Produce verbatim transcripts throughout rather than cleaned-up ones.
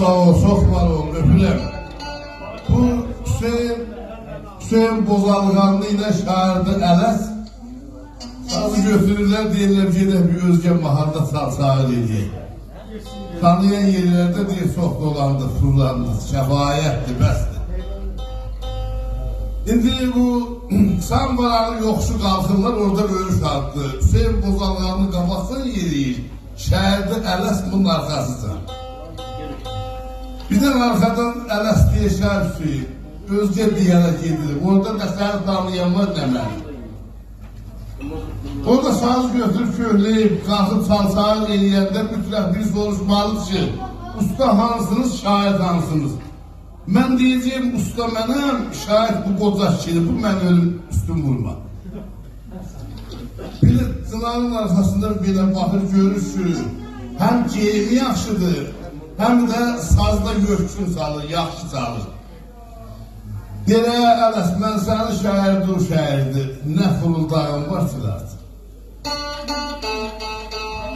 ساغ اول، چوخ وار اول، اؤپورم. بو حسین، حسین بوزالقانلی ایله شاعردی علس. سازی گؤتورورلر، دئییرلر، گئدک بیر اؤزگه محلده چال-چاغیر ائله‌یک. تانییان یئرلرده دئییر، چوخ دولاندیق، تورلاندیق، کفایتدیر، بسدیر. ایندی بو سامبالاری یوخوشو قالخیرلار، اورادا اؤروش آتدی. حسین بوزالقانلی قاباقجا یئریییر، شاعردی علس بونون آرخاسیجا. بیردن آرخادان علس دئییر: «شاعر حسین، اؤزگه بیر یئره گئدیریک. اورادا نه سنی تانییان وار، نه منی.» اورادا سازی گؤتوروب کؤکله‌ییب، قالخیب چال-چاغیر ائله‌ینده مطلق بیری سوروشمالیدیر کی، اوستا هانسینیز، شاعر هانسینیز؟ من دئیه‌جه‌یم، اوستا منم، شاعر بو قوجا کیشیدیر، بو من اؤلوم اوستون وورما. بیر ده چینارین آرخاسیندا بئله باخیر، گؤرور کی، هم گئییمی یاخشیدیر، هم ده سازدا یؤرکون چالیر، یاخشی چالیر. دئییر: «علس، من سنین شاعردین، او شاعردی. نه فیریلداغین وار، چیخارت.»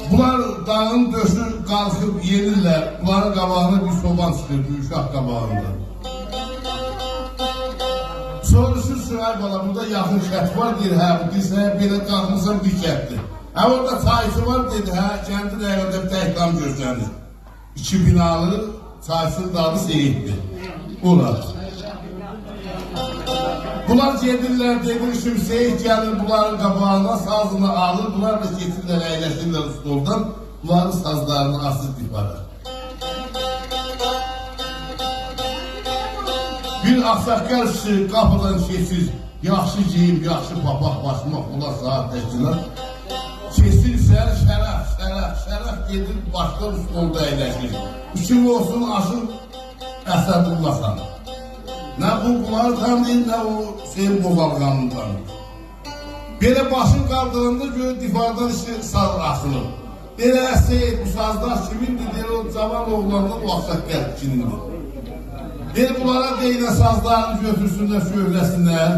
بونلار داغین دؤشون قالخیب یئنیرلر. بونلارین قاباغینا بیر چوبان چیخیر، بیر اوشاق قاباغیندا. سوروشور: «شاعر بالا، بورادا یاخین کند وار؟» دئییر: «هه.» بو دئییر: «سن بئله قالخمیسان، بیر کنددیر.» «هه، اورادا چایچی وار؟» دئدی: «هه.» کندین آیاغیندا بیر تک دام گؤرسنیر. ایکی بینالی، چایچی‌نین دا آدی سیددیر. اولار. بونلار گئدیرلر، دئدیک کی، سید گلیر بونلارین قاباغینا، سازینی آلیر، بونلار دا گئدیرلر، اَیلشیرلر استولدان، بونلارین سازلارینی آسیر دیوارا. بیر آغ‌ساققال کیشی قاپیدان کئچیر، یاخشی گئییم، یاخشی پاپاق، باشماق، بونلار ساعات تشکیلات. کئچیر ایچری، شرف، شرف، شرف گئدیر، باشلار استولدا اَیلشیر. ایکی اولسون آشیق اسدالله خان. نه بو بونلاری تانیییر، نه او حسین بوزالقانلی تانیییر. بئله باشین قالدیراندا گؤرور دیواردان ایکی ساز آسیلیب. دئییر: «سید، بو سازلار کیمیندیر؟» دئییر: «او جاوان اوغلاندان، او آغ‌ساققال کیشی‌نیندیر.» دئییر: «بونلارا دئیین سازلارینی گؤتورسونلر، شؤهله‌سینلر.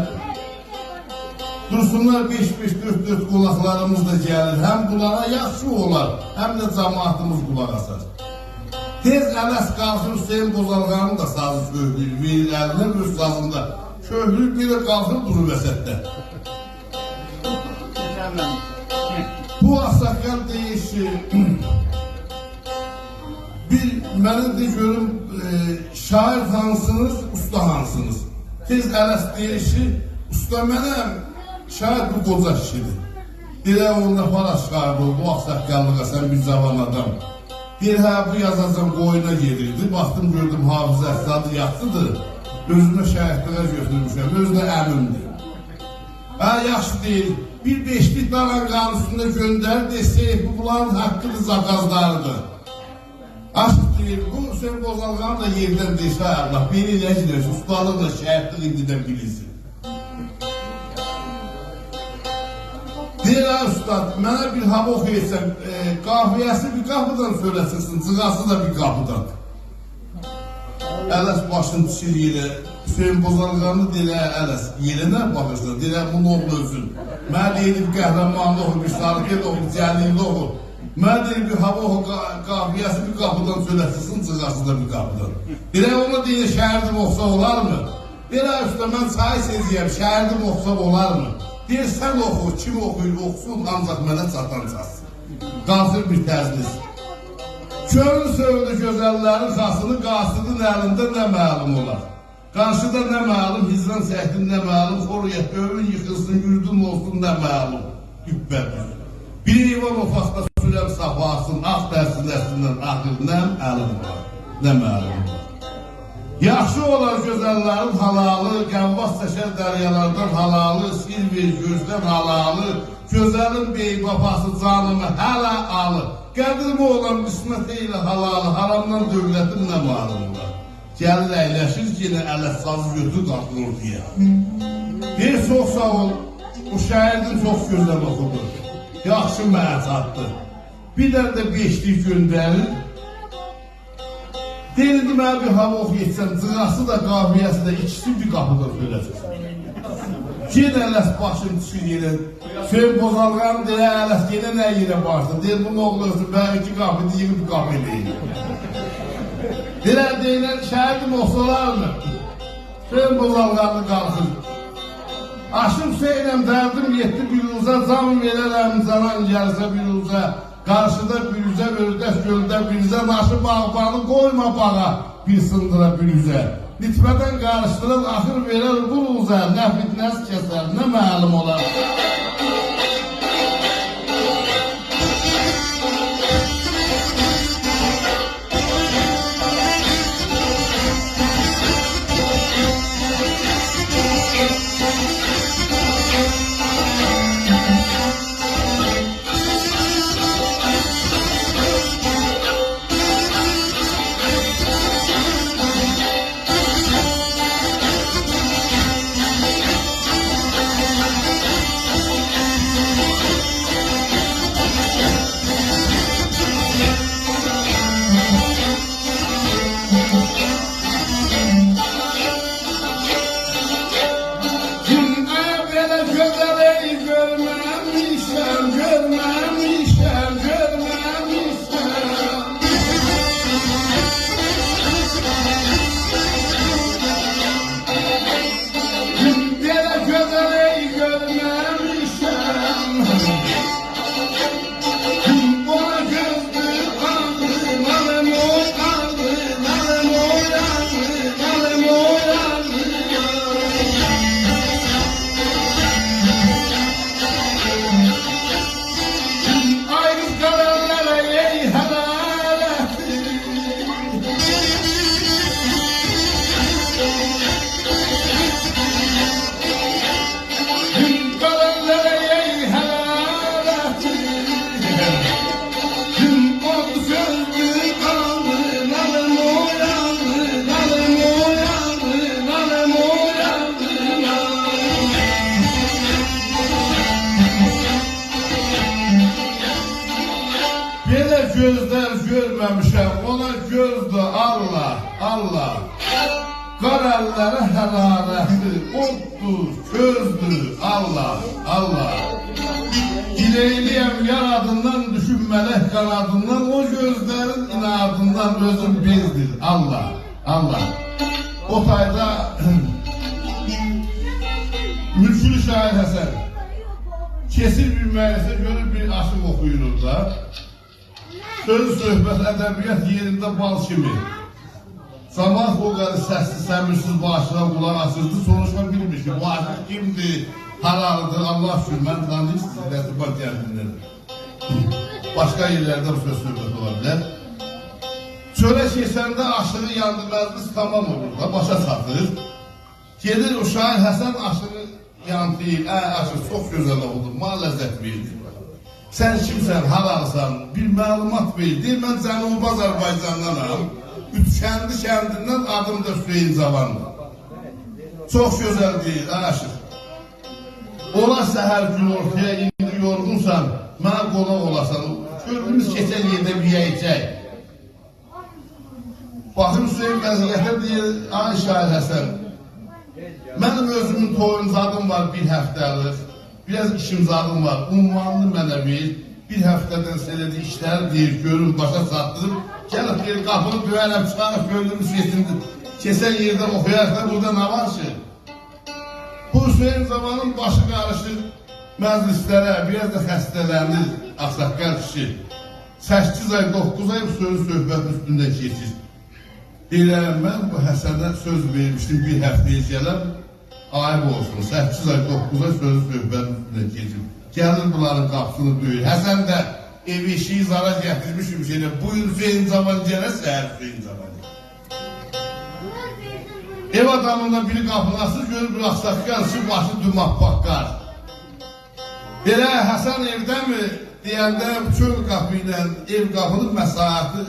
دورسونلار بئش-بئش، دؤرد-دؤرد، قوناقلاریمیز دا گلیر. هم بونلارا یاخشی اولار، هم ده جماعتیمیز قولاق آسار.» تئز علس قالخیر، حسین بوزالقانلی دا سازی شؤهله‌ییر، وئریر الینه، اؤز سازینی دا شؤهله‌ییر، بیر ده قالخیر، دورور وسطده. بو آغ‌ساققال دئییر کی، بیر منه دئ گؤروم، ائ، شاعر هانسینیز، اوستا هانسینیز؟ تئز علس دئییر کی، اوستا منم، شاعر بو قوجا کیشی‌دیر. دئییر: «اوندا هارا شاعر اولدو، بو آغ‌ساققاللیغا، سن بیر جاوان آدام؟» دئییر: «هه، بو یازاجان قویونا گئدیردی. باخدیم، گؤردوم، حافظ اسدی یاخشی‌دیر. اؤزومه شاگردلیگه گؤتورموشم. اؤزو ده عمیمدیر.» «هه، یاخشی»، دئییر. بیر بئشلیک دالانقانین اوستونده گؤندریر، دئییر: «سید، بو بونلارین حاققی‌دیر، زاکازلاری‌دیر.» آشیق دئییر، بو حسین بوزالقانلی دا یئردن دئییر: «آی الله، بئله ائله‌یه‌جکلر کی، اوستالیق دا، شاگردلیک ایندیدن بیلینسین.» دئییر: «آی اوستاد، منه بیر هاوا اوخویاسان، ائ، قافیه‌سی بیر قاپیدان سؤیله‌سیرسن، جیغاسی دا بیر قاپیدان.» علس باشینی تیکیر یئره. حسین بوزالقانلی دئییر: «علس، یئره نه باخیرسان؟» دئییر: «بونون اوغلو اؤلسون. منه دئییردی، بیر قهرمانلیق اوخو، بیر ساری‌دئل اوخو، بیر جلیلی اوخو. منه دئییر، بیر هاوا اوخو، قا-، قافیه‌سی بیر قاپیدان سؤیله‌سیرسن، جیغاسی دا بیر قاپیدان.» دئییر: «اونا دئییر، شاگردیم اوخوسا اولارمی؟» دئییر: «آی اوستا، من چایس ائله‌یم، شاگردیم اوخوسا اولارمی؟» دئییر: «سن اوخو، کیم اوخویور، اوخوسون، آنجاق منه چاتان چاتسین.» قالخیر بیر تجلیس. کؤنول سؤودو گؤزللرین خاصینی، قاصدین الینده نه معلوم اولار؟ قارشیدا نه معلوم، هجران چکدین نه معلوم، خور ائت ائوین ییخیلسین، یوردون اولسون نه معلوم، دوپپه‌دوز. بیر ایوان اوتاقدا سورم صفاسین، آغ ترسینه‌سیندن آخیر نه معلوم اولار، نه معلوم اولار؟ یاخشی اولار گؤزللرین حلالی، غواص چکر دریالاردان حلالی، سیر وئر گؤزدن حلالی، گؤزلین بی‌وفاسی جانیمی هله آلیر. قدیمی اولان قسمت ائیله حلالی، حرامدان دؤولتیم نه معلوم اولار؟ گلیر، اَیلشیر، یئنه علس سازی گؤتورور، قالخیر اورتایا. دئییر: «چوخ ساغ اول، او شاگردین چوخ گؤزل اوخودو. یاخشی منه چاتدی.» بیر دنه ده بئشلیک گؤندریر. دئییر: «ایندی منه بیر هاوا اوخویاسان، جیغاسی دا، قافیه‌سی ده، ایکیسین بیر قاپیدان سؤیله‌سین.» یئنه علس باشینی تیکیر یئره. حسین بوزالقانلی دئییر: «علس، یئنه نه یئره باشدین؟» دئییر: «بونون اوغلو اؤلسون، منیم ایکی قاپی دئییر، بیر قاپی دئییر.» دئییر: دئییلر، شهیدیم اولسا اولارمی؟ حسین بوزالقانلی قالخیر. آشیق حسینم، دردیم یئتدی بیر اوزا، جان وئررم جانان گلسه بیر اوزا. قارشیدا بیر اوزه، اؤردک گؤلده بیر اوزه، ناشی باغبانی قویما باغا، بیر سیندیرا بیر اوزه. نطفه‌دن قاریشدیران آخیر وئرر بوروزه، نه فیتنه‌سی کسر، نه معلوم اولار. دونیا بئله گؤزل ای گؤرمه‌میشم، گؤرمه‌میشم، گؤرمه‌میشم. بئله گؤزل ای گؤرمه‌میشم. بئله گؤزلر گؤرمه‌میشم، اونا گؤزدور، الله، الله. قار اللری حرارتلی، اوددور، کؤزدور، الله، الله. دیلکلی‌یم یاراداندان، دوشوب ملک قاناداندان، او گؤزلرین عنادیندان اؤزوم بئزدیر، الله، الله. او تایدا مولکولو شاعر حسن کئچیر بیر مجلسه، گؤرور بیر آشیق اوخویور اورادا. سؤز، صحبت، ادبیات یئرینده بال کیمی. جماعت او قدر سسلی، سمیرسیز بو آشیغا قولاق آسیردی، سوروشا بیلمیر کی، بو آشیق کیمدیر، هارالیدیر، الله اوچون، منی تانیییرسینیز، لطیفه کندیندن. باشقا یئرلرده بو سؤز صحبت اولا بیلر. چؤله کئچنده آشیغی یاندی، مجلس تمام اولور دا، باشا چاتیر. گئدیر او شاعر حسن آشیغی یاندی، دئییر: «آی آشیق، چوخ گؤزل اوخودون، منه لذت وئردین. سن کیمسن، هارالیسان، بیر معلومات وئر.» دئییر: «من جنوبی آذربایجاندانام، اوچکندی کندیندن، آدیم دا حسین جاواندیر.» چوخ گؤزل دئییر، آی آشیق. اولا سحر گون‌اورتایا، ایندی یورغونسان، منه قوناق اولاسان. کؤنلوموز کئچر یئرده بیر یئیه‌جک. باخیر حسین وضعیته، دئییر: «آی شاعر حسن، منیم اؤزومون تویوم زادیم وار بیر هفته‌لیک، بیر آز ایشیم زادیم وار، عنوانینی منه وئر، بیر هفته‌دن سونرا دا ایشلری، دئییر، گؤروم، باشا چاتدیریم، گلیب، دئییر، قاپینی دؤیرم، چیخاریق، کؤنلوموز کئچسین، کئچن یئرده اوخویاریق دا، بورادا نه وار کی؟» بو حسین جاوانین باشی قاریشیر مجلسلره، بیر آز دا خسته‌لنیر آغ‌ساققال کیشی. سککیز آی، دوققوز آی بو سؤزو صحبتین اوستوندن کئچیر. دئییر: «من بو حسنه سؤز وئرمیشدیم، بیر هفته‌یه گلم، عیب اولسون.» سککیز آی، دوققوز آی سؤزو صحبتین اوستوندن کئچیر. گلیر بونلارین قاپیسینی دؤیور. حسن ده ائو ائشیگی زارا گتیرمیش، شئیله: «بو گون حسین جاوان گلر، سحر حسین جاوان گلر.» ائو آدامیندان بیری قاپینی آچیر، گؤرور بیر آغ‌ساققال کیشی، باشی دوماغ‌پاققال. «ائله حسن ائوده‌می؟» دئینده بو چؤل قاپی ایله ائو قاپینین مسافه‌سی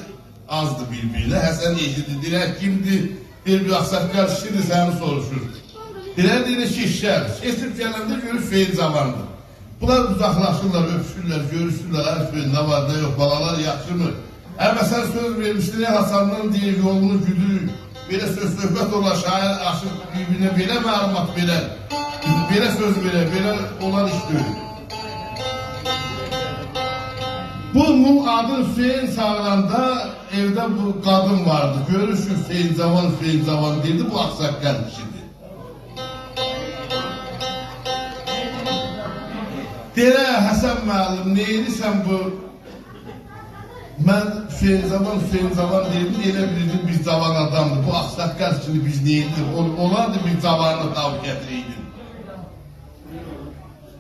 آزدیر بیر-بیرینه. حسن ائشیدیر، دئییر: «کیمدیر؟» دئییر: «بیر آغ‌ساققال کیشیدیر، سنی سوروشور.» ائله دئییر کی، ایچری کئچیر. کئچیب گلنده گؤرور حسین جاواندیر. بونلار قوجاقلاشیرلار، اؤپوشورلر، گؤروشورلر. «آی حسین، نه وار، نه یوخ، بالالار یاخشیمی؟» «آی، سن سؤز وئرمیشدین، ائله حسندن، دئییر، یولونو گودوروک. بئله سؤز صحبت اولار، شاعر آشیق بیر-بیرینه بئله معلومات وئرر، بئله سؤز وئرر، بئله اولار ایش دئییل.» بو مول آدین حسین چاغیراندا ائوده بو قادین واردی. گؤرور کی، حسین جاوان، حسین جاوان دئییر، بو آغ‌ساققال کیشیدیر. دئییر: «حسن معلم، نئینیرسن بو؟ من حسین جاوان، حسین جاوان دئییردیم، ائله بیلدیم بیر جاوان آدامدیر. بو آغ‌ساققال کیشینی بیز نئینیریک؟ اول-، اولاردی بیر جاوانینی تاپیب گتیره‌یدین.»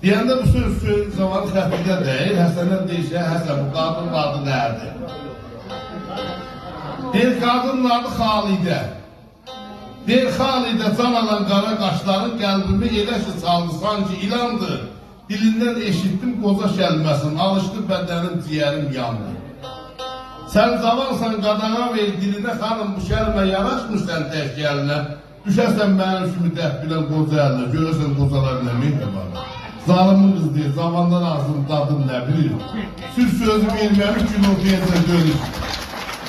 دئینده بو سؤز حسین جاوانین خطرینه دَییر. حسنه دئییر کی: «حسن، بو قادینین آدی نه‌دیر؟» دئییر: «قادینین آدی خالیده.» دئییر: «خالیده، جان آلان قارا قاشلارین قلبیمی ائله کی چالدی، سانکی ایلاندی. دیلیندن ائشیتدیم قوجا کلمه‌سین، آلیشدی بدنیم، جیگریم یاندی. سن جاوانسان، قاداغا وئر دیلینه، خانیم، بو کلمه یاراشمیر سن تک گلینه. دوشه‌سن منیم کیمی دبدیلن قوجا الینه، گؤره‌سن قوجالار نه مهربان.» ظالیمین قیزی دئییر: «جاواندان آغزینین دادینی نه بیلیر؟ سور سؤزو وئرمه‌میش گون‌اوتویاجاق دؤنوش.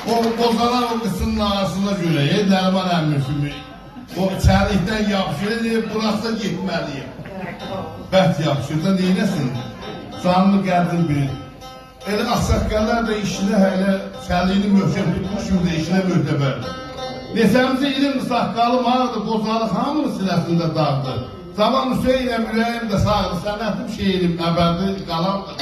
او قوجالار او قیچینین آغریسینا گؤره، ائ، نریمان عمی کیمی او چریکدن یاپیشیر، دئییر، بوراخسا گئتمه‌لی‌یم.» بس یاپیشیر دا، نئینه‌سین؟ جانینی قدرین بیلیر. ائله آغ‌ساققاللار دا ایشینه هله چلیگینی محکم توتموش کیمی ده ایشینه معتبردیر. نئچه‌نجی ایلیمدیر ساققالیم آغدیر، قوجالیق هامینین سینه‌سینده داغدیر. جاوان حسینم، اوره‌ییم ده ساغدیر، صنعتیم، شعریم ابدی قالان‌دیر.